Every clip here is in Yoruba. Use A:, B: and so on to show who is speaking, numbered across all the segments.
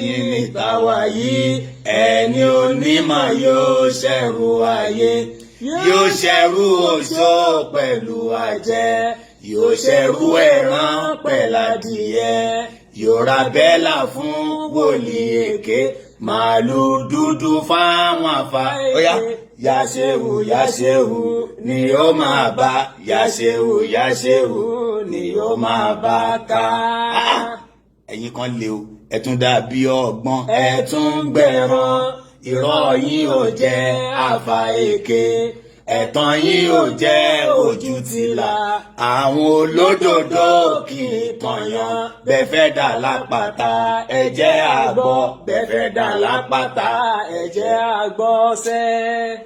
A: Àdínní tàwa yìí, ẹni onímọ̀ yóò ṣẹ̀rù ayé, yóò ṣẹ̀rù oṣó pẹ̀lú àjẹ́, yóò ṣẹ̀rù ẹran pẹ̀ládìyẹ, yóò ra bẹ́là fún wòlíì èké, màálù dúdú fáwọn àfa. Óyá, yàṣẹ́wù yàṣẹ́wù ni ó máa bá, yàṣẹ́wù yàṣẹ́wù ni ó máa bá ká. Ẹ̀yin kan lè o, ẹ tún dàbí ọgbọ́n, ẹ tún gbẹ̀rán. Irọ́ yín ò jẹ́ àfà èké, ẹ̀tàn yín ò jẹ́ ojú tìlà. Àwọn olódodo kì í tọ̀yàn. Bẹ́ẹ̀ fẹ́ dà lápáta, ẹ jẹ́ àgbọ̀. Bẹ́ẹ̀ fẹ́ dà lápáta,
B: ẹ jẹ́ àgbọ̀ sẹ́.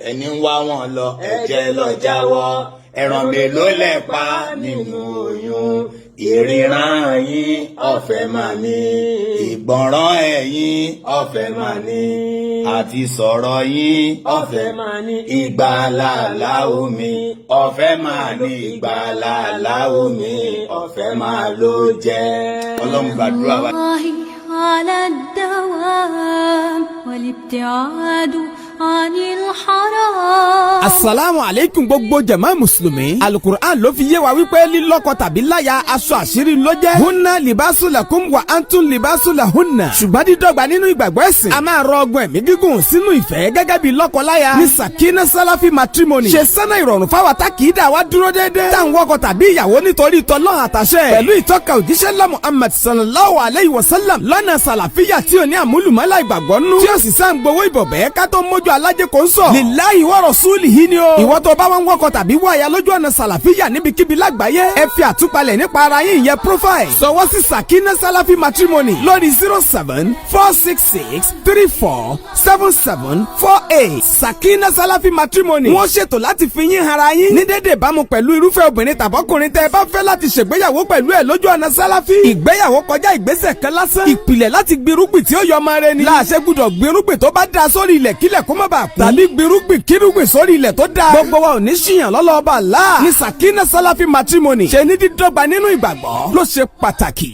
A: Ẹni ń wá wọn lọ, ẹ jẹ́ lọ jáwọ́. Ẹran mélòó lẹ pa nínú oyún? Ìríran yín ọ̀fẹ́ máa ní, ìgbọ̀nràn ẹ̀yin ọ̀fẹ́ máa ní, àti sọ̀rọ̀ yín ọ̀fẹ́
B: máa ní.
A: Ìgbàlàlà omi ọ̀fẹ́ máa ní, ìgbàlàlà omi ọ̀fẹ́ máa ló jẹ́. Ọlọ́run, gbàdúrà wa.
C: الله على الدوام والابتعاد عن الحرام.
D: Asalaamu aleykum, gbogbo jama Mùsùlùmí. Alukur'an ló fi yé wa wípé lílọ́kọ tàbí láya, aṣọ àṣírí ló jẹ́. هن لباس لكم وأنتم لباس لهن. Ṣùgbọ́n dídọ́gba nínú ìgbàgbọ́ ẹ̀sìn, a máa rọ ọgbọ́n ẹ̀mí gígùn sínú ìfẹ́ gẹ́gẹ́ bí lọ́kọ-láya. Ní Sakina Salafi Matrimony ṣe sẹ́nà ìrọ̀rùn fáwọn tá kì í dà wá dúró déédéé, tá à ń wọkọ tàbí ìyàwó nítorí tọ́lọ́hàn àtàṣẹ, pẹ̀lú ìtọ́ka òjíṣẹ́ ńlá Muhammad sallallahu alayhi wa sallam, lọ́nà sàlàfíà tí ò ní àmúlùmọ́lá ìgbàgbọ́ nú, tí ó sì sáà ń gbowó ìbọ̀bẹ́ ká tó mójú alájẹ kò ń sọ. لله ورسوله ni o. Ìwọ tó bá wọn wọkọ tàbí wáyà lójú ọ̀nà sàlàfíà níbikíbi lágbàáyé, ẹ fi àtúpalẹ̀ nípa ara yín, ìyẹn profile, sọwọ́ sí Sakina Salafi Matrimony lórí 07466347748. Sakina Salafi Matrimony, wọ́n ṣètò láti fi yín hara yín ní dédé ìbámu pẹ̀lú irúfẹ́ obìnrin tàbọ́kùnrin tẹ́ ẹ bá fẹ́ láti ṣègbéyàwó pẹ̀lú ẹ̀ lójú ọ̀nà Salafi. Ìgbéyàwó kọjá ìgbésẹ̀ kan lásán, ìpìlẹ̀ láti gbirúgbìn tí ó yọ ọmọ rẹ ni. Láàṣẹ gbúdọ̀ gbirúgbìn tó bá da sórí ilẹ̀ kílẹ̀ kó má bàa kú, tàbí gbirúgbìn kírúgbìn sórí ilẹ̀ tó dáa. Gbogbo wa ò ní ṣìyàn lọ́lọ́ọ̀bà láà. Ní Sakina Salafi Matrimony ṣe ní dídọ́gba nínú ìgbàgbọ́ ló ṣe pàtàkì.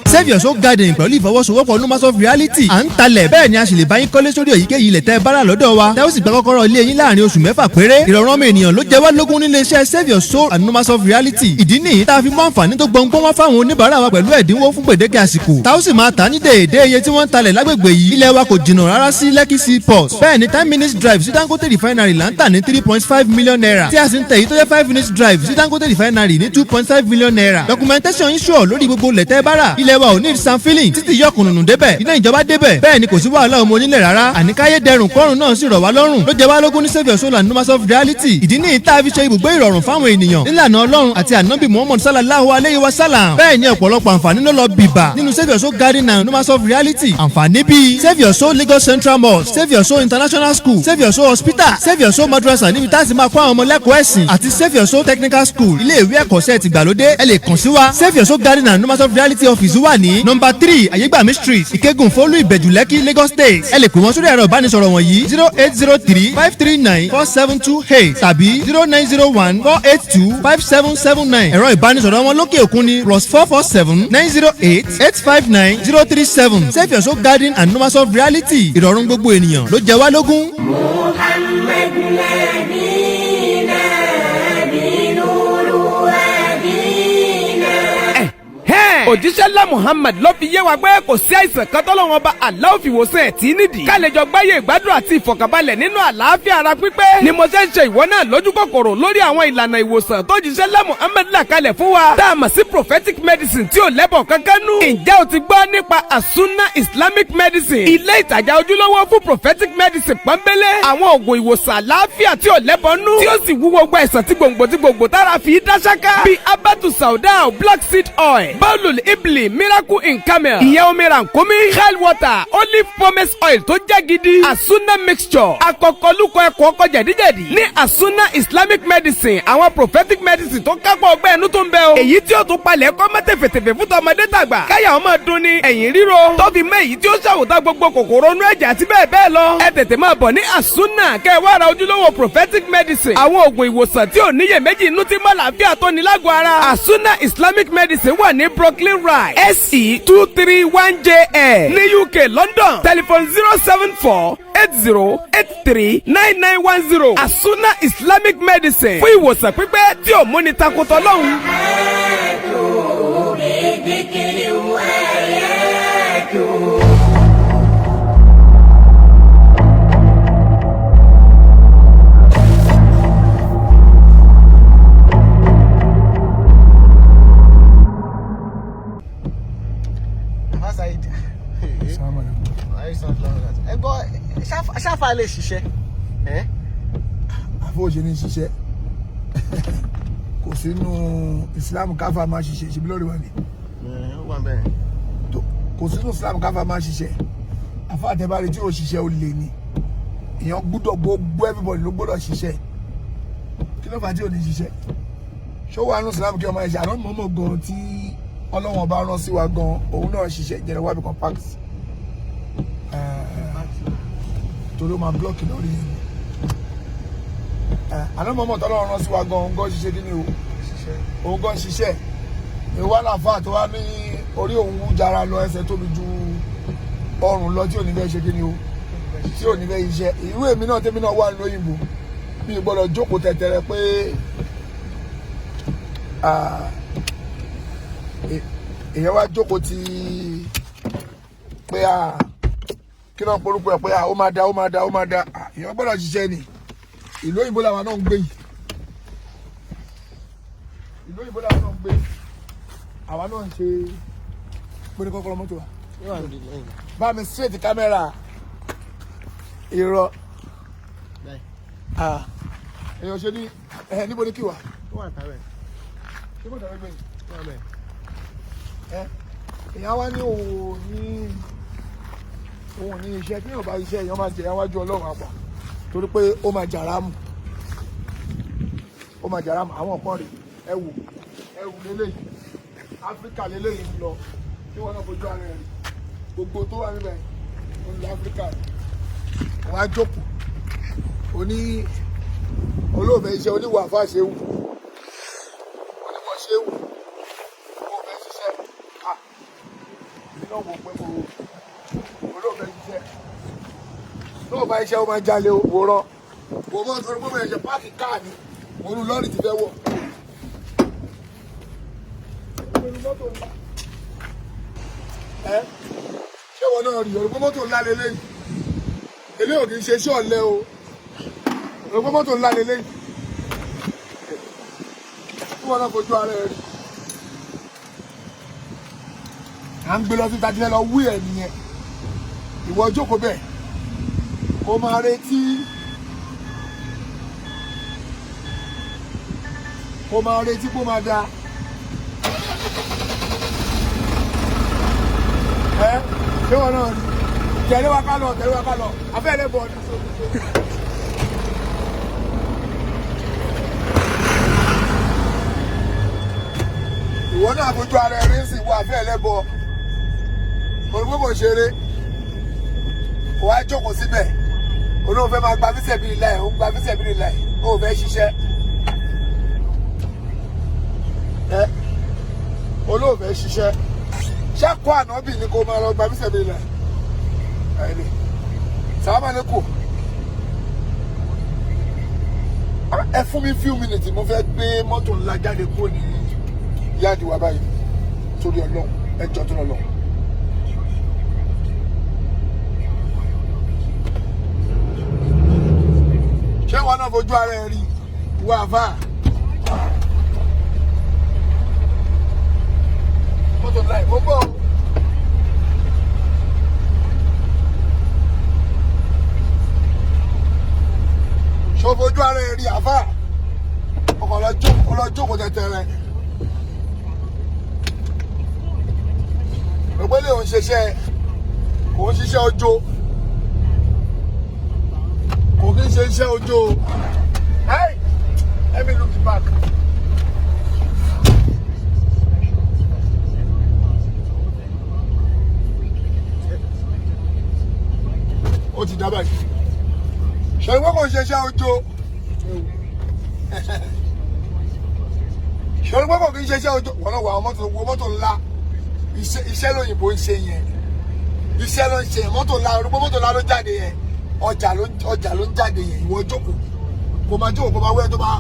E: Save Your Soul Garden pẹ̀lú ìfọwọ́sowọ́pọ̀ Numas of Reality, à ń talẹ̀, bẹ́ẹ̀ ni a sì lè bá yín kọ́lé sórí èyíkéyìí ilẹ̀ tẹ́ bára lọ́dọ̀ wa, tẹ́ ó sì gba kọ́kọ́rọ́ ilé yín láàrin oṣù 6 péré. Ìrọ̀rùn ọmọ ènìyàn ló jẹ́ wá lógún nílé iṣẹ́ Save Your Soul and Numas of Reality. Ìdí nìyí tá a fi mú àǹfààní tó gbọ̀ngbọ́n wá fáwọn oníbàárà wa pẹ̀lú ẹ̀dínwó fún gbèdéke àsìkò, tá ó sì máa tà ní déédéé iye tí wọ́n ń talẹ̀ lágbègbè yìí. Ilẹ̀ wa kò jìnnà rárá sí Lekki Seaport. Bẹ́ẹ̀ ni, 10 minutes drive sí Dangote Refinery là ń tà ní ₦3.5 million, tí a sì ń tẹ̀ yìí tó jẹ́ 5 minutes drive sí Dangote Refinery ní ₦2.5 million. Documentation yín sure lórí gbogbo lẹ̀tẹ́ bára. Ilẹ̀ wa ò ní sand filling, títí yọkùnùnù débẹ̀, iná ìjọba débẹ̀, bẹ́ẹ̀ ni kò sí wàhálà ọmọ onílẹ̀ rárá. Àníkáyé dẹrùn kọ́rùn náà sì rọ̀ wá lọ́rùn ló jẹ́ wá lógún ní Save Your Soul and Numas of Reality. Ìdí ní ìta fi ṣe ibùgbé ìrọ̀rùn fáwọn ènìyàn nílànà Ọlọ́run àti Ànábì Muhammad sallallahu alayhi wa sallam. Bẹ́ẹ̀ ni ọ̀pọ̀lọpọ̀ àǹfààní ló lọ bìbà nínú Save Your Soul Garden and Numas of Reality. Àǹfààní bíi Save Your Soul Lagos Central Mosque, Save Your Soul International School, Save Your Soul Hospital, Save Your Soul Madrasa níbi tá a sì máa kọ́ àwọn ọmọ lẹ́kọ̀ọ́ ẹ̀sìn, àti Save Your Soul Technical School, ilé ìwé ẹ̀kọ́ṣẹ́ tìgbàlódé. Ẹ lè kàn sí wa. Save Your Soul Garden and Numas of Reality office wà ní number 3, Ayégbàmí Street, Ìkẹ́gùn Fólú, Ìbẹ̀jú Lẹ́kì, Lagos State. Ẹ lè pè wọ́n sórí ẹ̀rọ ìbánisọ̀rọ̀ wọ̀nyí: 08035394728 tàbí 09014825779. Ẹ̀rọ ìbánisọ̀rọ̀ wọn lókè òkun ní +447 908 859 037. Save Your Soul Garden and Numas of Reality, ìrọ̀rùn gbogbo ènìyàn ló jẹ wá lógún.
F: محمد نبينا بنور هدينا.
D: Òjíṣẹ́ ńlá Muhammad ló fi yé wa pé kò sí àìsàn kan tọ́lọ́run Ọba Allah fi wòsàn ẹ̀ tí nídìí. Ká lè jọ gbáyé ìgbádùn àti ìfọ̀kànbalẹ̀ nínú àlàáfíà ara pípé ni mo ṣe ń ṣe ìwọ náà lójú kòkòrò lórí àwọn ìlànà ìwòsàn tó jíṣẹ́ ńlá Muhammad là kalẹ̀ fún wa, tá a mọ̀ sí prophetic medicine tí ò lẹ́bọ̀ kankan nú. Ǹjẹ́ o ti gbọ́ nípa Asuna Islamic Medicine, ilé ìtajà ojúlówó fún prophetic medicine pọ́nbélé, àwọn oògùn ìwòsàn àlàáfíà tí ò lẹ́bọ̀ nú, tí ó sì wú gbogbo àìsàn tí gbòǹgbò tí gbòǹgbò tára fi dá ṣáká, bíi abatu sauda, black seed oil, bọ́ọ̀lù ibli, miracle in camel, ìyẹn omi rànkómi, hell water, olive pomace oil tó jẹ́ gidi, Asuna mixture, akọkọlùkọ ẹ̀kọ́ ọkọ jẹ̀díjẹ̀dí. Ní Asuna Islamic Medicine, àwọn prophetic medicine tó kápọ̀ ọgbẹ́ ẹnu tó ń bẹ o, èyí tí ó tún palẹ̀ kọ́ mọ́ tẹ̀fẹ̀tẹ̀fẹ̀ fún tọmọdé tàgbà, káyà ọmọ dun ni, ẹ̀yìn ríro tó fi mọ́ èyí tí ó ṣàwòtá gbogbo kòkòrò inú ẹ̀jẹ̀ àti bẹ́ẹ̀ bẹ́ẹ̀ lọ. Ẹ tètè máa bọ̀ ní Asuna kẹ́ ẹ wá ra ojúlówó prophetic medicine, àwọn oògùn ìwòsàn tí ò níyèméjì inú tí mọ́ làáfíà tó ní lágọ̀ọ́ ara. Asuna Islamic Medicine wà ní Brooklyn. Franklin Rise, SE 231 JL ní UK, London. Telephone 07480839910. Asuna Islamic Medicine fún ìwòsàn pípẹ́ tí ò múni takotọ́ lọ́hùn.
F: بالذكر وآياته.
G: Bàbá Saheed. Ẹ gbọ́, ṣáfà lè ṣiṣẹ́?
H: Àfọwọ́ṣe ní ṣiṣẹ́, kò sínú Islam káfà máa ṣiṣẹ́. Ṣe bí lórí wa ni kò sínú Islam káfà máa ṣiṣẹ́. Àfa àtẹ̀bárí tí ò ṣiṣẹ́, ó lè ní èèyàn gbúdọ̀, gbogbo everybody ló gbọ́dọ̀ ṣiṣẹ́. Kí ló fà á tí ò ní ṣiṣẹ́? Ṣó wà nínú Islam kí ọmọ ẹ̀ṣẹ̀ àná mọ́mọ́ gan tí Ọlọ́wọ́n bá rán sí wa gan, òun náà ṣiṣẹ́ jẹrẹ wábì kan parks, torí ó máa block lórí yẹn. Àná mọ́mọ́ tọ́lọ́run rán sí wa gan, òun gan ṣiṣẹ́. Kí ni o? Òun gan ṣiṣẹ́. Ìwà làfà tó wá ní orí òun wú jara lọ, ẹsẹ̀ tóbi ju ọrùn lọ, tí ò ní fẹ́ ṣe kí ni o, tí ò ní fẹ́ iṣẹ́. Irú èmi náà, tèmi náà wà lóyìnbó, mi ò gbọ́dọ̀ jókòó tẹ̀tẹ̀rẹ̀ pé èèyàn wá jókòó ti pé kí náà porúkọ ẹ̀ pé ó máa da, ó máa da, ó máa da. Èèyàn gbọ́dọ̀ ṣiṣẹ́ ni. Ìlú òyìnbó làwọn náà ń gbé yìí, ìlú òyìnbó làwọn náà ń gbé yìí. Àwa náà ń ṣe pé ní kọ́kọ́rọ́ mọ́tò wa bá mi straight camera irọ́. Èèyàn ṣe ní ẹ níbo ni kí wà? Ṣé mọ́tò rẹ gbé yìí? Ẹ èèyàn wá ní òun ní iṣẹ́ tí yóò bá iṣẹ́, èèyàn máa jẹ ìyáwájú Ọlọ́run àpà, torí pé ó máa jàrámù, ó máa jàrámù. Àwọn kan rè, ẹwù ẹwù lélẹ́yìí, Áfíríkà lélẹ́yìí ń lọ, tí wọ́n náà fojú ara ẹ̀ rí gbogbo tó wà níbẹ̀, ó ń lọ Áfíríkà. Wọ́n á jókòó, oní olóòfẹ́ iṣẹ́, oníwà fáṣẹ́wù, oníwọ̀ ṣéwù, olóòfẹ́ ṣiṣẹ́. À nínú ọ̀wọ̀ pé mo olóòfẹ́ ṣiṣẹ́ tó bá iṣẹ́, ó máa jalè. Wòran wò bọ́ sọ pé mo ẹ̀ṣẹ̀ páàkì káà ni mo nu lọ́ọ̀rì ti fẹ́ wọ̀ mọ́tò ńlá. Ẹ ṣé wọn náà rí òrùkọ mọ́tò ńlá lélẹ́yìí? Eléyìí ò kì í ṣe iṣẹ́ ọ̀lẹ o. Òrùkọ mọ́tò ńlá lélẹ́yìí tí wọn náà fojú ara ẹ rí. À ń gbé lọ sí tajilẹ̀ lọ wí ẹ̀ nìyẹn. Ìwọ jókòó bẹ́ẹ̀, kó máa retí, kó máa retí kó máa da. Ẹ ṣé wọn náà rí? Tẹ̀lé wa ká lọ, tẹ̀lé wa ká lọ, afẹ́rẹ́ bọ̀ ọdún. Ìwọ náà fojú ara ẹ rí sí ìwọ afẹ́rẹ́ bọ̀ olùkọ́ kò ṣeré. Kò wá jókòó síbẹ̀, olóhùn fẹ́ máa gba fíṣẹ̀ bíi láì, ó ń gba fíṣẹ̀ bíi láì, ó fẹ́ ṣiṣẹ́. Ẹ olóhùn fẹ́ ṣiṣẹ́, ṣẹ́kọ̀ọ́ ànábì ni kò máa lọ gba fíṣẹ̀ bíi láì. Ẹni sàlámà ní kù. Ẹ fún mi few minutes, mo fẹ́ gbé mọ́tò ńlá jáde kúrò ní yáàdì wa báyìí, torí Ọlọ́run, ẹ jọ tó lọ lọ. Ṣé wọn náà fojú ara ẹ rí wọ àfà? Mọ́tò ńlá ẹ̀ mo bọ̀ o. Ṣó fojú ara ẹ rí àfà? Ọkọ̀ lọ jókòó tẹ̀tẹ̀rẹ̀. Ògbélé òun ṣiṣẹ́, kò ń ṣiṣẹ́ ọjọ́, kò kí ń ṣe iṣẹ́ ọjọ́. Hey, let me look the back. Ó ti dábàá yìí. Ṣe ìwé kò ń ṣe iṣẹ́ ọjọ́? Ṣe ìwé kò kí ń ṣe iṣẹ́ ọjọ́? Wọ́n náà wọ àwọn mọ́tò, wo mọ́tò ńlá. Iṣẹ́ lóyìnbó ń ṣe yẹn, iṣẹ́ ló ń ṣe yẹn. Mọ́tò ńlá orúkọ, mọ́tò ńlá ló jáde yẹn, ọjà ló ń jáde yẹn. Ìwọ jókòó, kò máa jókòó, kò máa wẹ́ tó máa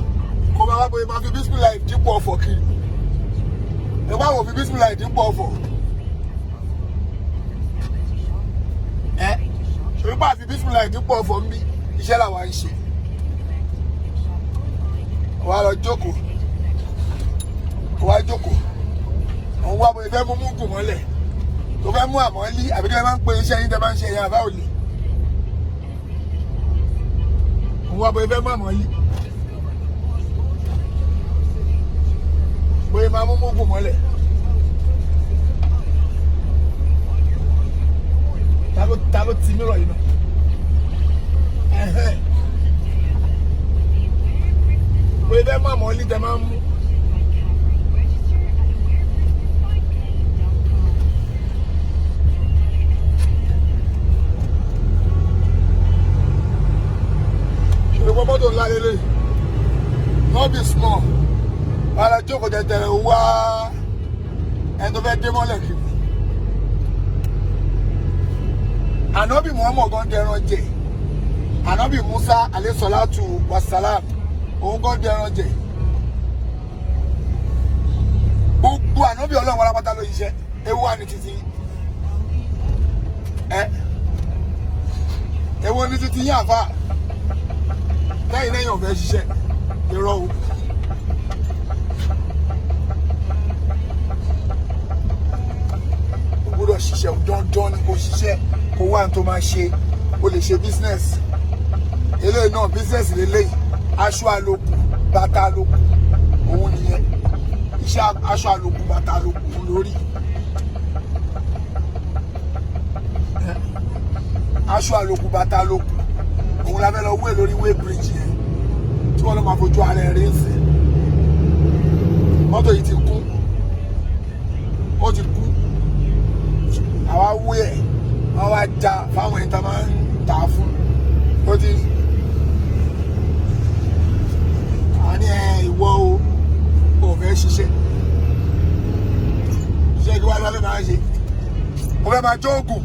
H: kò máa wá bóyá máa fi bísímìláì dípò ọ̀fọ̀ kiri. Ẹ wá wò fi bísímìláì dípò ọ̀fọ̀. Ẹ ṣòro bá fi bísímìláì dípò ọ̀fọ̀ ń bí, iṣẹ́ làwa ń ṣe. Wà á lọ jókòó, wà á jókòó, òun wá bóyá fẹ́ mú gùn mọ́lẹ̀ tó fẹ́ mú àmọ́ lí, àbí kí lè máa ń pe iṣẹ́ yín tẹ́ máa ń ṣe yẹn àbá òlì. Òun wá bóyá fẹ́ mú àmọ́ lí, bóyá máa mú gùn mọ́lẹ̀. Ta ló ti mírọ̀ yìí náà? Bóyá fẹ́ mú àmọ́ lí tẹ́ máa ń mú. Ṣòro mọ́tò ńlá lélẹ̀, no be small. Wàhálà jókòó tẹ̀tẹ̀rẹ̀ wá ẹni tó fẹ́ dé mọ́lẹ̀ kiri. Ànábì Muhammad gan dẹran jẹ, Ànábì Musa alayhisalatu wasalam òun gan dẹran jẹ. Gbogbo ànábì Ọlọ́run wàlápátá ló yíṣẹ́. Ewu wà ní títí ẹ, ewu ní títí yín àfa lẹ́yìn lẹ́yìn ọ̀fẹ́ ṣiṣẹ́ irọ́ o. O gbọ́dọ̀ ṣiṣẹ́, dandan ni kò ṣiṣẹ́, kò wá ní tó máa ṣe. O lè ṣe business eléyìí náà, business lélẹ́yìí. Aṣọ àlòkù bàtà àlòkù òun nìyẹn. Iṣẹ́ aṣọ àlòkù bàtà àlòkù òun lórí. Aṣọ àlòkù bàtà àlòkù òun la fẹ́ lọ wé lórí way bridge yẹn tí wọ́n lọ máa fojú ara ẹ̀ rí ń sìn. Mọ́tò yìí ti kú, ó ti kú. Àwa wé ẹ̀, wọ́n wá já fáwọn ẹni tá máa ń tà á fún. Ó ti àní ẹ ìwọ o ò fẹ́ ṣiṣẹ́. Iṣẹ́ kí wàá lọ́fẹ́ máa ṣe. Mo fẹ́ máa jó oògùn,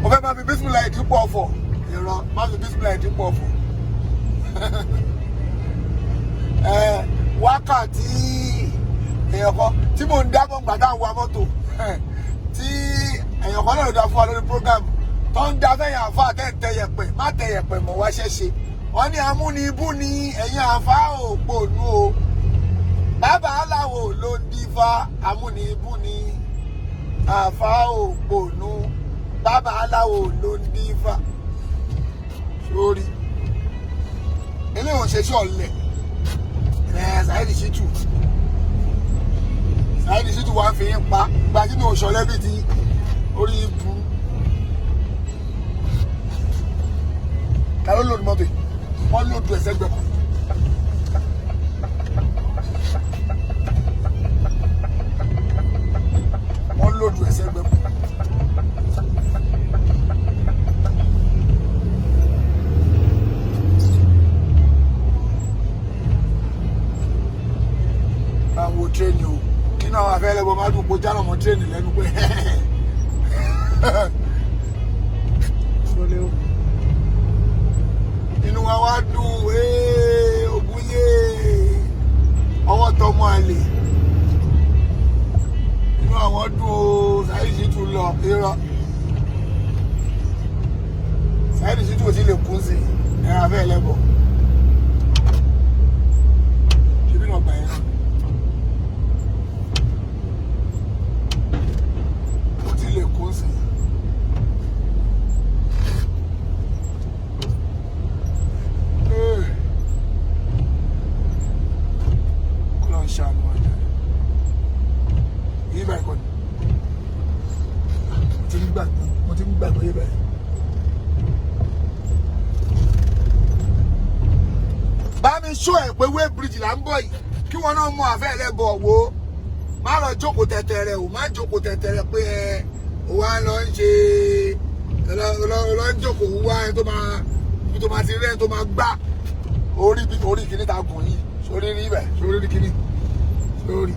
H: mo fẹ́ máa fi bísímìláì dípò ọ̀fọ̀. Ìran má fi bísímìláì dípò ọ̀fọ̀. Wákàtí èèyàn kan tí mò ń dábọ̀ gbà tá à ń wa mọ́tò tí èèyàn kan náà ló dá fún wa lórí program tó ń da fẹ́yìn àfa tẹ́ yẹ̀pẹ̀ má tẹ yẹ̀pẹ̀ mọ̀ wá ṣẹ́ṣe. Wọ́n ní amúnibú ni ẹ̀yìn àfa òpònú o, bàbá aláwo ló ń dífá. Amúnibú ni àfa òpònú, bàbá aláwo ló ń dífá. Sórí eléyìí ò ṣe sí ọ̀lẹ̀ ẹ̀. Saheed Shittu, Saheed Shittu wá fi ń pa gbajúmọ̀ òṣọlẹ́ bíi ti orí ibu. Ta ló lòdì mọ́tò yìí? Wọ́n lòdù ẹ̀sẹ̀ gbẹ̀kọ̀. Wọ́n lòdù ẹ̀sẹ̀ gbẹ̀kọ̀. Àwọn tírẹ́nì o, kí náà wà fẹ́lẹ́ bọ́ máa dùn kó jálọ̀ mọ́ tírẹ́nì lẹ́nu pé inú wa wá dùn. Ogun yé ọwọ́ tọmọ àlè, inú àwọn dùn o. Saheed Shittu lọ irọ́, Saheed Shittu ò sí lè kún sí ẹ̀rọ afẹ́ ẹlẹ́bọ̀. Ṣebí náà gbà yẹn náà kò tí lè kún sí. Kó lọ ṣàánú ọjà yìí báyìí kọ́ ni mo ti ń gbàgbé yìí báyìí. Bá mi ṣó ẹ̀ pé way bridge là ń bọ̀ yìí, kí wọn náà mọ àfẹ́ ẹlẹ́bọ̀ wo. Má lọ jókòó tẹ̀tẹ̀rẹ̀ o, má jókòó tẹ̀tẹ̀rẹ̀ pé ẹ wà lọ ń ṣe lọ ń jókòó wá ẹni tó máa ibi tó máa ti rí ẹni tó máa gbá orí orí kìíní ta gùn yìí sórí rí ibẹ̀ sórí rí kìíní sórí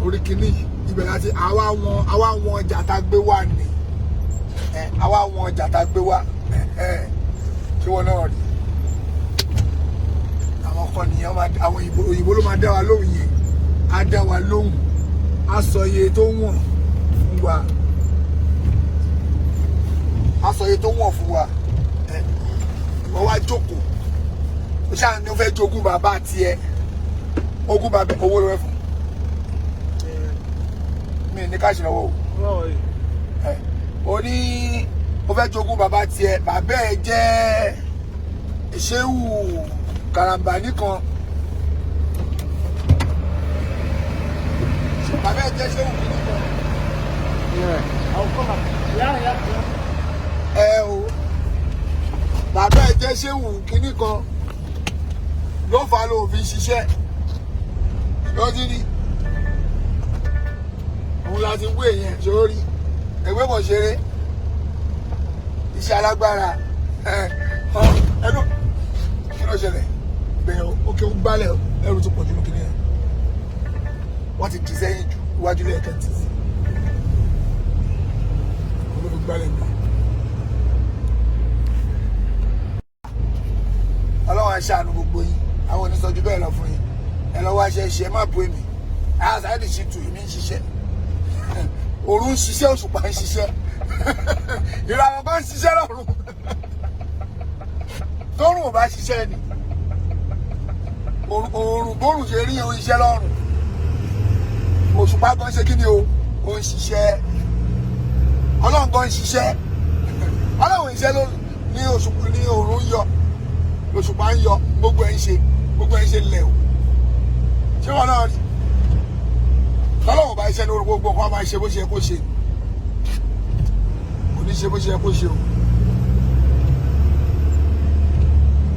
H: orí kìíní yìí. Ibẹ̀ láti àwa wọn ọjà tá a gbé wá ni ẹ, àwa wọn ọjà tá a gbé wá ẹ. Ṣé wọn náà rí àwọn kan nìyẹn? Àwọn òyìnbó ló máa dá wa lóhùn yẹn. Á dá wa lóhùn, á sọ iye tó wọ̀n fún wa, á sọ iye tó wọ̀n fún wa. Ẹ ìwọ wá jókòó, ó ṣáà ní ó fẹ́ jogún bàbá tiẹ̀, ogún bàbá, owó ló fẹ́ fún mi ní cash lọ́wọ́ o. Ẹ o ní ó fẹ́ jogún bàbá tiẹ̀, bàbá ẹ̀ jẹ́ ṣéwù karambani kan, bàbá ẹ̀ jẹ́ ṣéwù kìíní kan. Ẹ o, bàbá ẹ̀ jẹ́ ṣéwù kìíní kan ló fà á ló fi ṣiṣẹ́ lọ́dún ní òun láti wé yẹn sórí ewé kò ṣeré, iṣẹ́ alágbára. Ẹnu kí ló ṣẹlẹ̀ bẹ́ẹ̀? Ó kí ó gbálẹ̀, ẹrù tó pọ̀ jù lókè nìyẹn. Wọ́n ti dì sẹ́yìn jù, iwájú lẹ́ẹ̀kẹ́ tì sí, òun ló fi gbálẹ̀ mi. Ọlọ́run á ṣàánú gbogbo yín. Àwọn onísọjú bẹ́ẹ̀ lọ fún yín. Ẹ lọ wá ṣe ṣe, ẹ má bu èmi. Saheed Shittu, èmi ń ṣiṣẹ́, òru ń ṣiṣẹ́, òṣùpá ń ṣiṣẹ́, ìràwọ̀ kan ń ṣiṣẹ́ lọ́rùn. Tóòrùn ò bá ṣiṣẹ́ ni òòrùn, bórùn ṣe rí ohun iṣẹ́ lọ́rùn. Òṣùpá gan ṣe kí ni o, ó ń ṣiṣẹ́. Ọlọ́run gan ń ṣiṣẹ́. Ọlọ́run iṣẹ́ ló ní òṣùpá ní òòrùn ń yọ, òṣùpá ń yọ, gbogbo ẹ̀ ń ṣe, gbogbo ẹ̀ ń ṣe lẹ̀ o. Ṣé wọn náà rí tọ́lọ́wọ̀n bá iṣẹ́ ní orúkọ gbogbo ọkọ̀ máa ṣe bó ṣe yẹ kó ṣe? Kò ní ṣe bó ṣe yẹ kó ṣe o.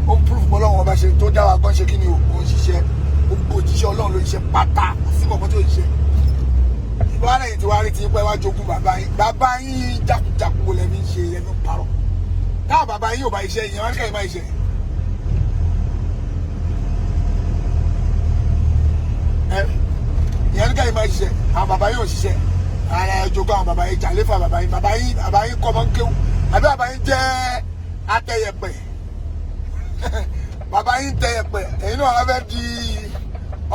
H: Ó ń proof bọ́lọ́wọ́n bá ṣe tó dá wa gan ṣe kí ni o, ó ń ṣiṣẹ́. Gbogbo òjíṣẹ́ Ọlọ́run ló ń ṣe pátá, kò sí kọ̀ọ̀kan tó ń ṣe. Ìbára lẹ́yìn tí wàá rí ti pẹ́ wá jogún bàbá yín. Bàbá yín jákujàku wo lẹ́mí ń ṣe? Ẹnu parọ́ táwọn bàbá yín ò bá iṣẹ́ yẹn, wọ́n ní kẹ́yìn bá iṣẹ́ ẹ ìyẹn ní kẹ́yìn máa ṣiṣẹ́. Àwọn bàbá yín ò ṣiṣẹ́ ara ẹ jogún àwọn bàbá yín, jàléfà bàbá yín, bàbá yín, bàbá yín kọ́ mọ́ ń kéwú, àbí bàbá yín jẹ́ atẹyẹpẹ̀? Bàbá yín tẹyẹpẹ̀, ẹ̀yin náà wọ́n fẹ́ di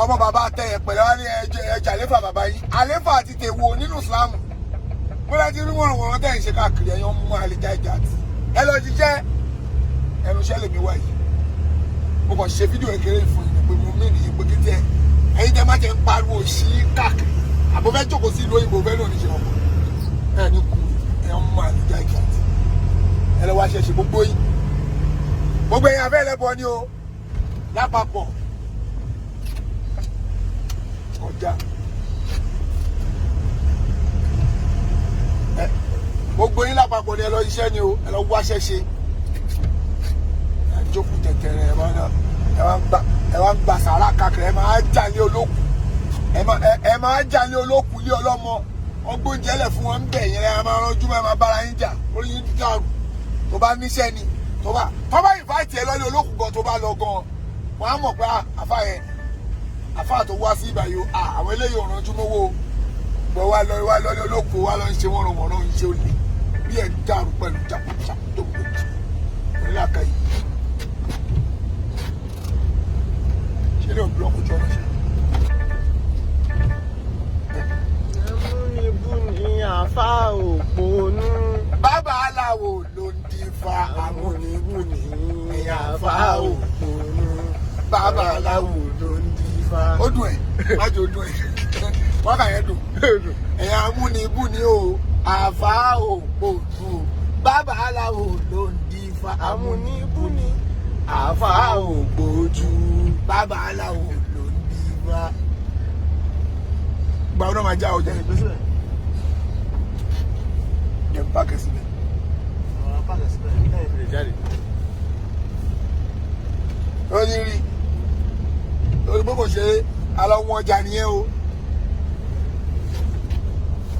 H: ọmọ bàbá atẹyẹpẹ̀ lọ́wọ́ ní ẹ jàléfà bàbá yín. Àléfà àti tèwo nínú Ìsìlámù bóyá ti rí wọ̀rọ̀wọ̀rọ̀ tẹ̀ ń ṣe káàkiri. Ẹ̀yin ọmọ àlejò ìjà àti ẹ lọ jíjẹ́ ẹnu iṣẹ́ lèmi wá yìí. Mo kàn ṣe fídíò kékeré fún yín pé mo mí nìyí pé kí tiẹ̀ ẹ̀yin tẹ́ má jẹ́ ń pariwo sí káàkiri, àbò fẹ́ jókòó sí ìlú òyìnbó, fẹ́ lónìí ṣe ọkọ̀ ẹ̀ ní kú. Ẹ̀ ń mọ àlejò ìjà àti ẹ lọ wá ṣe gbogbo yín, gbogbo ẹ̀yin abẹ́ ẹlẹ́bọ ni o lápapọ̀ kọjá ẹ, gbogbo yín lápapọ̀ ni ẹ lọ iṣẹ́ ni o, ẹ lọ wáṣẹ́ ṣe. Ẹ jókòó tẹ̀tẹ̀rẹ̀, ẹ wá ń gba sàrà káàkiri, ẹ máa jalè olókùn, ẹ máa jalè olókùn lé ọlọ́mọ ọgbóúnjẹ lẹ̀ fún wọn ń bẹ̀ yẹn. Ẹ máa ránjú, ẹ máa bára yín jà, orí yín dàrú. Tó bá níṣẹ́ ni tó bá ìfáìtì ẹ lọ́lé olókùn gan, tó bá lọ gan, wọn á mọ̀ pé àfa yẹn, àfa tó wá sí ìbàyò, àwọn eléyìí ò ránjú mọ́wọ́ gbọ́. Wá lọ, wá lọ́lé olókùn, wá lọ ń ṣe wọ́n ràn wọ́n ń ṣe olè bí ẹ̀ ń dàrú pẹ̀lú jàpùjàpù tó gbé onílàkà yìí. Ṣé ní òbúlọ́kù jọ ọ́nà ṣe.
G: Amúnibú ni àfa òpònú.
H: Bàbá aláwo ló ń dífá.
G: Amúnibú ni àfa òpònú.
H: Bàbá aláwo
G: ló ń dífá.
H: Ó dùn ẹ̀ májò, ó dùn ẹ̀ wọ́n kà yẹn dùn. Ẹ̀yà amúnibú ni o, àfa òpònú o, bàbá aláwo ló ń dífá.
G: Amúnibú ni àfa ògbójú.
H: Bàbá aláwo ló ń dífá. Gba ọdún máa já ọjà yẹn páàkì síbẹ̀. Ó ní rí lórí bó kò ṣeré alọ́ wọn ọjà nìyẹn o.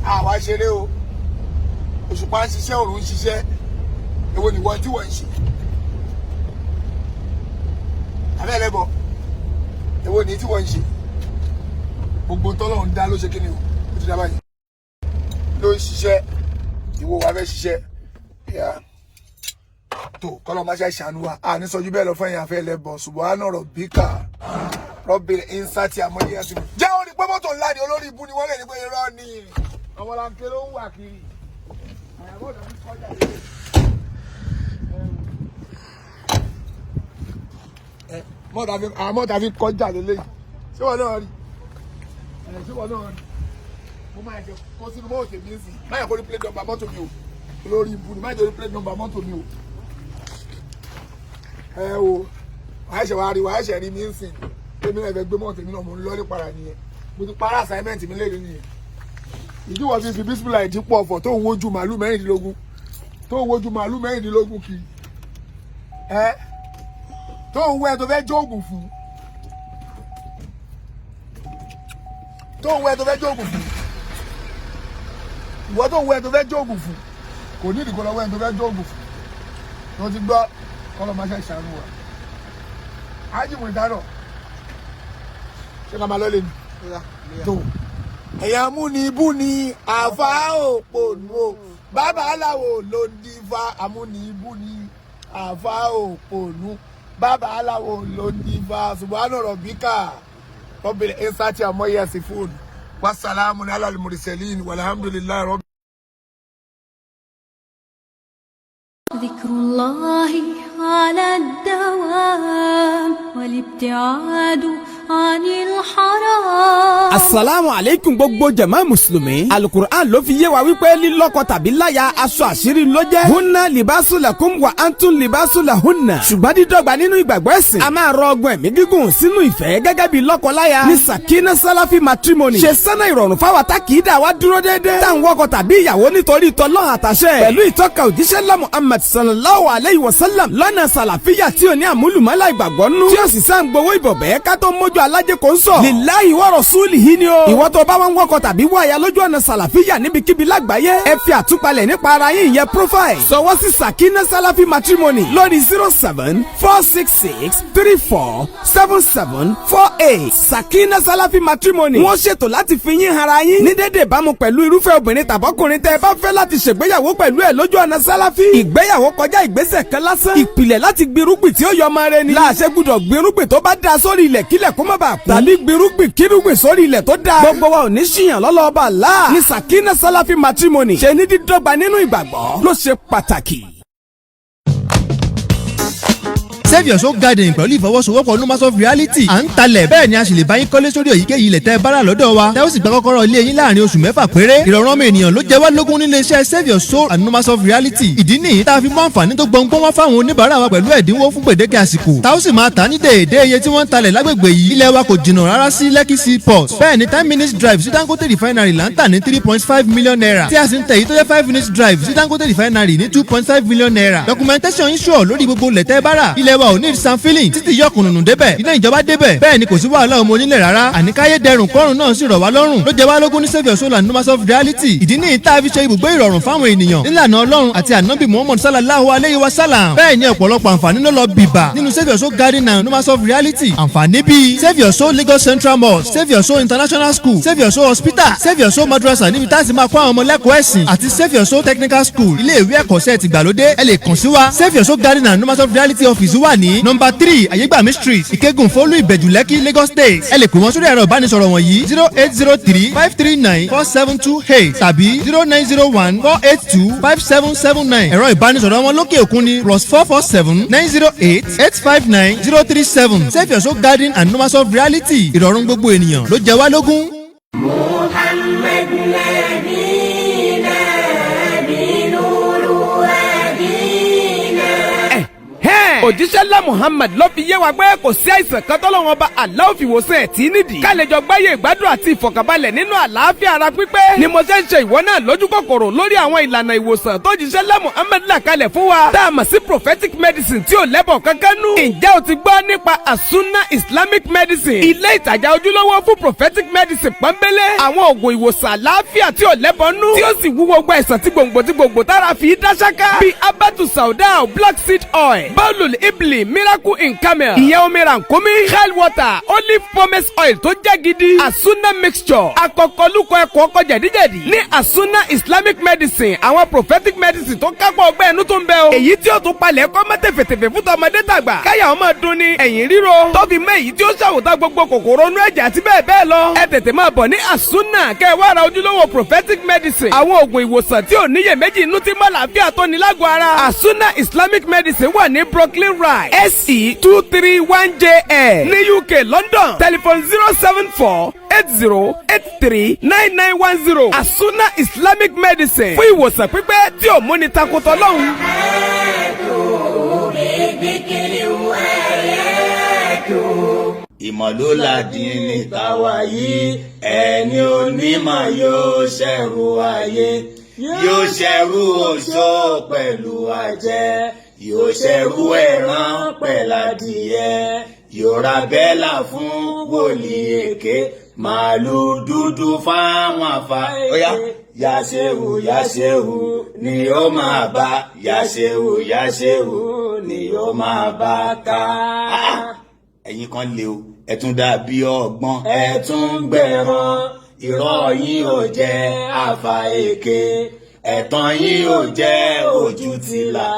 H: Àwa ṣeré o, òṣùpá ń ṣiṣẹ́, òrùn ń ṣiṣẹ́, èwo ni wọ́n tí wọ́n ń ṣe abẹ́rẹ́ bọ̀? Èwo ni tí wọ́n ń ṣe? Gbogbo tọ́lọ́run dá ló ṣe kí ni o, ó Ti dábàá yìí ló ń ṣiṣẹ́, ìwọ wa fẹ́ ṣiṣẹ́ yà tó kọ́lọ́ máa ṣe àṣàánú wa. À ní sọjú bẹ́ẹ̀ lọ fún ẹ̀yìn àfẹ́ lẹ́bọ̀. Subhana rabbika rabbil izzati amma yasifun. Jẹ́ orí pé mọ́tò ńlá ni, olórí ibú ni wọ́n lè ní pé irọ́ ni, ọmọlanke ló ń wà kiri. Àyàbọ̀ ọ̀dọ́ fi kọjá yìí. Mọ́tà fi kọjá lélẹ́yìí. Ṣé wọn náà rí ẹ̀? Ṣé wọn náà rí? Mo máa ṣe kó sínú mọ́tò tèmi ń sìn máyà kó ní plate number mọ́tò mi o. Olórí ibú ni, máyà kó ní plate number mọ́tò mi o. Ẹ wo, wàá ṣe wàá rí, wàá ṣe rí mi ń sìn. Èmi náà fẹ́ gbé mọ́tò mi náà, mo ń lọ́ọ́lé para nìyẹn. Mo ti para assignment mi léde nìyẹn. Ìdíwọ́ fi bísímìlà ìdípọ̀ ọ̀fọ̀ tó ń wojú màálù 16, tó ń wojú màálù 16 kì í ẹ tó ń wẹ́ tó fẹ́ jóògùn fún, tó ń wẹ́ tó fẹ́ jóògùn fún, ìwọ tó ń wẹ́ tó fẹ́ jóògùn fún, kò ní ìdíkọ́ lọ́wọ́ ẹ̀ tó fẹ́ jóògùn fún tó ti gbọ́. Kọ́lọ́ máa ṣe ìṣàánú wa. Ájìmù ìdáná, ṣé ká máa lọ lé ní tó ẹ̀yà amúnibú ni àfa òpònú o, bàbá aláwo ló ń dífá. Amúnibú ni àfa òpònú, bàbá aláwo ló ń dífá. Subhana rabbika rabbil izzati amma yasifun, wassalamun ala al-mursalin, walhamdulillahi rabbil.
C: ذكر الله على الدوام والابتعاد عن الحرام.
D: Asalaamu aleykum gbogbo jama mùsùlùmí. Alukur'an ló fi yé wa wípé lílọ́kọ tàbí láya, aṣọ àṣírí ló jẹ́. Hunna libasu lakum wa antum libasu lahunna. Ṣùgbọ́n dídọ́gba nínú ìgbàgbọ́ ẹ̀sìn, a máa rọ ọgbọ́n ẹ̀mí gígùn sínú ìfẹ́ gẹ́gẹ́ bí lọ́kọ-láya. Ní Sakina Salafi Matrimony ṣe sánà ìrọ̀rùn fáwọn tá kì í dà wá dúró déédéé, tá à ń wọkọ tàbí ìyàwó nítorí tọlọ́hun àtàṣẹ, pẹ̀lú ìtọ́ka òjíṣẹ́ ńlá Muhammad sallallahu alayhi wa sallam lọ́nà sàlàfíà tí ò ní àmúlùmọ́lá ìgbàgbọ́ nú, tí ó sì sáà ń gbowó ìbọ̀bẹ́ ká tó mójú alájẹ kò ń sọ. Lillahi wa rasulihi ni o. Ìwọ tó bá wọn wọkọ tàbí wáyà lójú ọ̀nà sàlàfíà níbikíbi lágbàáyé, ẹ fi àtúpalẹ̀ nípa ara yín, ìyẹn profile, sọwọ́ sí Sakina Salafi Matrimony lórí 07466347748. Sakina Salafi Matrimony, wọ́n ṣètò láti fi yín hara yín ní dédé ìbámu pẹ̀lú irúfẹ́ obìnrin tàbọ́kùnrin tẹ́ ẹ bá fẹ́ láti ṣègbéyàwó pẹ̀lú ẹ̀ lójú ọ̀nà sálàfí. Ìgbéyàwó kọjá ìgbésẹ̀ kan lásán, ìpìlẹ̀ láti gbirúgbìn tí ó yọ ọmọ rẹ ni. Láàṣẹ gbúdọ̀ gbirúgbìn tó bá da sórí ilẹ̀ kílẹ̀ kó má bàa kú, tàbí gbirúgbìn kírúgbìn sórí ilẹ̀ tó dáa. Gbogbo wa ò ní ṣìyàn lọ́lọ́ọ̀bà láà ní Sakina Salafi Matrimony ṣe ní dídọ́gba nínú ìgbàgbọ́ ló ṣe pàtàkì.
E: Save Your Soul Garden pẹ̀lú ìfọwọ́sowọ́pọ̀ Numas of Reality, à ń talẹ̀, bẹ́ẹ̀ ni a sì lè bá yín kọ́lé sórí èyíkéyìí ilẹ̀ tẹ́ ẹ bá rà lọ́dọ̀ wa, tẹ́ ó sì gba kọ́kọ́rọ́ ilé yín láàrin oṣù 6 péré. Ìrọ̀rùn ọmọ ènìyàn ló jẹ wá lógún nílé iṣẹ́ Save Your Soul and Numas of Reality. Ìdí nìyí tá a fi mú àǹfààní tó gbọ̀ngbọ́n wá fáwọn oníbàárà wa pẹ̀lú ẹ̀dínwó fún gbèdéke àsìkò, tá ó sì máa tà ní déédéé iye tí wọ́n ń talẹ̀ lágbègbè yìí. Ilẹ̀ wa kò jìnnà rárá sí Lekki Seaport, bẹ́ẹ̀ ni 10 minutes drive sí Dangote Refinery là ń tà ní ₦3.5 million, tí a sì ń tẹ̀ yìí tó jẹ́ 5 minutes drive sí Dangote Refinery ní ₦2.5 million. Documentation yín sure lórí gbogbo lẹ̀tẹ́ bára. Ilẹ̀ wa ò ní sand filling, títí yọkùnùnù débẹ̀, iná ìjọba débẹ̀, bẹ́ẹ̀ ni kò sí wàhálà ọmọ onílẹ̀ rárá. Àníkáyé dẹrùn kọ́rùn náà sì rọ̀ wá lọ́rùn ló jẹ wá lógún ní Save Your Soul and Numas of Reality. Ìdí ní ìta fi ṣe ibùgbé ìrọ̀rùn fáwọn ènìyàn nílànà Ọlọ́run àti Ànábì Muhammad sallallahu alayhi wa sallam. Bẹ́ẹ̀ ni ọ̀pọ̀lọpọ̀ àǹfààní ló lọ bìbà nínú Save Your Soul Garden and Numas of Reality. Àǹfààní bíi Save Your Soul Lagos Central Mosque, Save Your Soul International School, Save Your Soul Hospital, Save Your Soul Madrasa níbi tá a sì máa kó àwọn ọmọ lẹ́kọ̀ọ́ ẹ̀sìn, àti Save Your Soul Technical School, ilé ìwé ẹ̀kọ́ṣẹ́ tìgbàlódé. Ẹ lè kàn sí wa. Save Your Soul Garden and Numas of Reality office wà ní nọ́mbà 3, Ayégbàmí Street, Ìkẹ́gùn Fólú, Ìbẹ̀jú Lẹ́kì, Lagos State. Ẹ lè pè wọ́n sórí ẹ̀rọ ìbánisọ̀rọ̀ wọ̀nyí: 08035394728 tàbí 09014825779. Ẹ̀rọ ìbánisọ̀rọ̀ wọn lókè òkun ni +447 908 859 037. Save Your Soul Garden and Numas of Reality, ìrọ̀rùn gbogbo ènìyàn ló jẹ wá lógún.
F: محمد نبينا بنور هدينا.
D: Òjíṣẹ́ ńlá Muhammad ló fi yé wa pé kò sí àìsàn kan tọ́lọ́run ọba Allah fi wòsàn ẹ̀ tí nídìí. Ká lè jọ gbáyé ìgbádùn àti ìfọ̀kànbalẹ̀ nínú àlàáfíà ara pípé ni mo ṣe ń ṣe ìwọ náà lójú kòkòrò lórí àwọn ìlànà ìwòsàn tó jíṣẹ́ ńlá Muhammad là kalẹ̀ fún wa, tá a mọ̀ sí prophetic medicine tí ò lẹ́bọ̀ kankan nú. Ǹjẹ́ o ti gbọ́ nípa Asuna Islamic Medicine, ilé ìtajà ojúlówó fún prophetic medicine pọ́nbélé, àwọn oògùn ìwòsàn àlàáfíà tí ò lẹ́bọ̀ nú, tí ó sì wú gbogbo àìsàn tí gbòǹgbò tí gbòǹgbò tára fi dá ṣáká, bíi abatu sauda, black seed oil, báwo lè Ibli, miracle in camel, ìyẹn omi rànkómi, hell water, olive pomace oil tó jẹ́ gidi, Asuna mixture, akọkọlùkọ ẹ̀kọ́ ọkọ jẹ̀díjẹ̀dí. Ní Asuna Islamic medicine, àwọn prophetic medicine tó kápọ̀ ọgbẹ́ ẹnu tó ń bẹ o. Èyí tí ó tún palẹ̀ kọ́ mọ́ tẹ̀fẹ̀tẹ̀fẹ̀ fún tọmọdé tàgbà. Káyà ọmọ dun ni ẹ̀yìn ríro. Tó fi mọ́ èyí tí ó ṣàwòtá gbogbo kòkòrò inú ẹ̀jẹ̀ àti bẹ́ẹ̀ bẹ́ẹ̀ lọ. Ẹ tètè máa bọ̀ ní Asuna kẹ́ ẹ wá ra ojúlówó prophetic medicine. Àwọn oògùn ìwòsàn tí ò níyèméjì inú tí mọ́ làáfíà tó ní lágọ̀ọ́ ara. Asuna Islamic medicine wà ní Brooklyn Ride, SE23 1JL ní UK, London. Telephone 07480839910. Asuna Islamic medicine fún ìwòsàn pípẹ́ tí ò múni takotọ́ lọ́hùn.
F: بالذكر وآياته.
A: Ìmọ̀lóládìí ní tàwa yìí, ẹni onímọ̀ yóò ṣẹ̀rù ayé, yóò ṣẹ̀rù oṣó pẹ̀lú àjẹ́, yóò ṣẹ̀rù ẹran pẹ̀ládìyẹ, yóò ra bẹ́là fún wòlíì èké, màálù dúdú fáwọn àfa. Óyá, yàṣẹ́wù yàṣẹ́wù ni ó máa bá, yàṣẹ́wù yàṣẹ́wù ni ó máa bá ká. Ẹ̀yin kan lè o, ẹ tún dàbí ọgbọ́n, ẹ tún gbẹ̀rán. Irọ́ yín ò jẹ́ àfà èké, ẹ̀tàn yín ò jẹ́ ojú tìlà.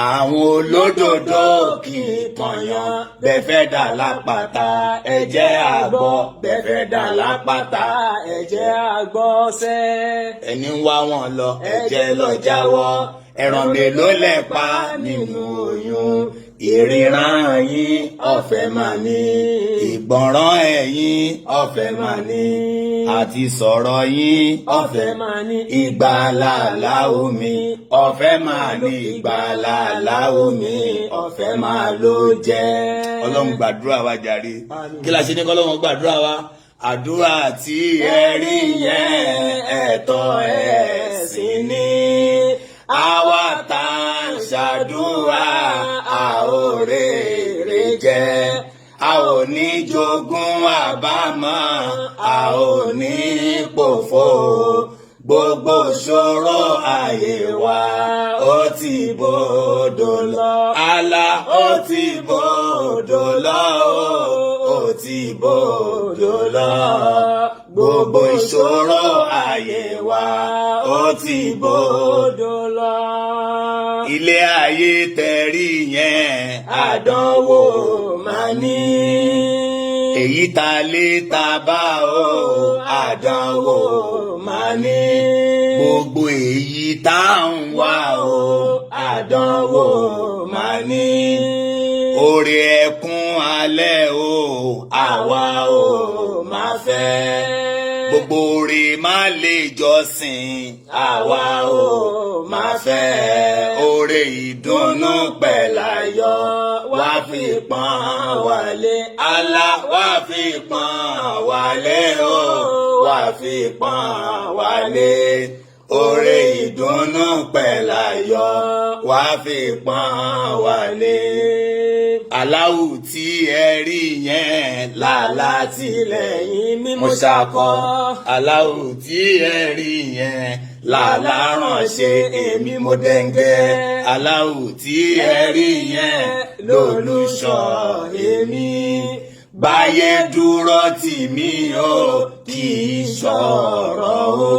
A: Àwọn olódodo kì í tọ̀yàn. Bẹ́ẹ̀ fẹ́ dà lápáta, ẹ jẹ́ àgbọ̀. Bẹ́ẹ̀ fẹ́ dà lápáta,
B: ẹ jẹ́ àgbọ̀sẹ̀.
A: Ẹni ń wá wọn lọ, ẹ jẹ́ lọ jáwọ́. Ẹran mélòó lẹ pa nínú oyún? Ìríran yín ọ̀fẹ́ máa ní, ìgbọ̀nràn ẹ̀yin ọ̀fẹ́ máa ní, àti sọ̀rọ̀ yín ọ̀fẹ́
B: máa ní.
A: Ìgbàlàlà omi ọ̀fẹ́ máa ní, ìgbàlàlà omi ọ̀fẹ́ máa ló jẹ́. Ọlọ́run, gbàdúrà wa jàre. Kí la ṣe ní kọ́lọ́run gbàdúrà wa? Àdúrà tí ẹ rí yẹn, ẹ̀tọ́ ẹ̀sìn ní. Àwa tá ń ṣàdúrà, a ò rèrè jẹ, a ò ní jogún àbámọ̀, a ò ní pòfo. Gbogbo ṣòro ayé wa, ó ti bòdò lọ. Àlà ó ti bòdò lọ, ó ti bòdò lọ. Gbogbo ìṣòro ayé wa, ó ti bòdò
B: lọ.
A: Ilé ayé tẹ̀rí yẹn, àdánwò máa ní. Èyí ta lé ta bá o, àdánwò máa ní. Gbogbo èyí tá ń wá o, àdánwò máa ní. Orí ẹkún alẹ́ o, àwa ò máa fẹ́. Gbogbo orí má lè jọ́sìn, àwa ò máa fẹ́. Orí ìdùnnú pẹ̀láyọ̀, wá fi pọ́n wálé. Allah, wá fi pọ́n wálé o, wá fi pọ́n wálé. Orí ìdùnnú pẹ̀láyọ̀, wá fi pọ́n wálé. Aláwù tí ẹ rí yẹn, làlá
B: tilẹ̀yìn mímú.
A: Mo ṣàkọ aláwù tí ẹ rí yẹn, làlá ránṣẹ́ èmi mo dẹ́ngẹ́. Aláwù tí ẹ rí yẹn lólùṣọ́ èmi. Báyé dúró tì mí o, kì í sọ̀rọ̀ o.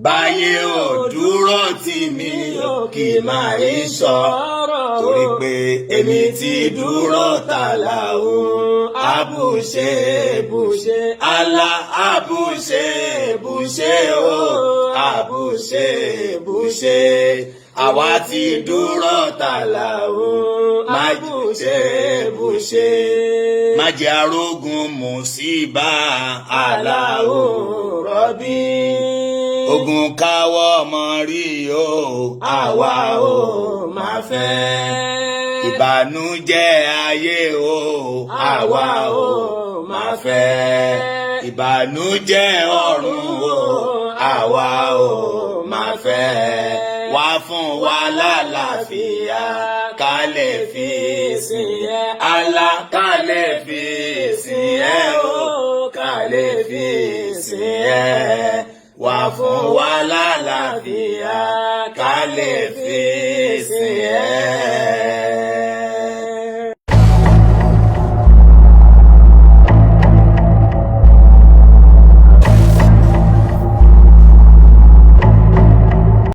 A: Báyé ò dúró tì mí o, kì í máa í sọ, torí pé èmi ti dúró tààlà o. Àbùṣe bùṣe àlà, àbùṣe bùṣe o, àbùṣe bùṣe. Àwa ti dúró tààlà o, má ṣe bùṣe. Má jẹ́ arógun mùsíbà, àlà o rọ́bí. Ogun káwọ́ ọmọ rí o, àwa ò máa fẹ́. Ìbànújẹ́ ayé o, àwa ò máa fẹ́. Ìbànújẹ́ ọ̀run o, àwa ò máa fẹ́. Wá fún wa lálàáfíà, ká lè fi sìn ẹ́. Allah, ká lè fi sìn ẹ́ o, ká lè fi sìn ẹ́. Wá fún wa lálàáfíà, ká lè fi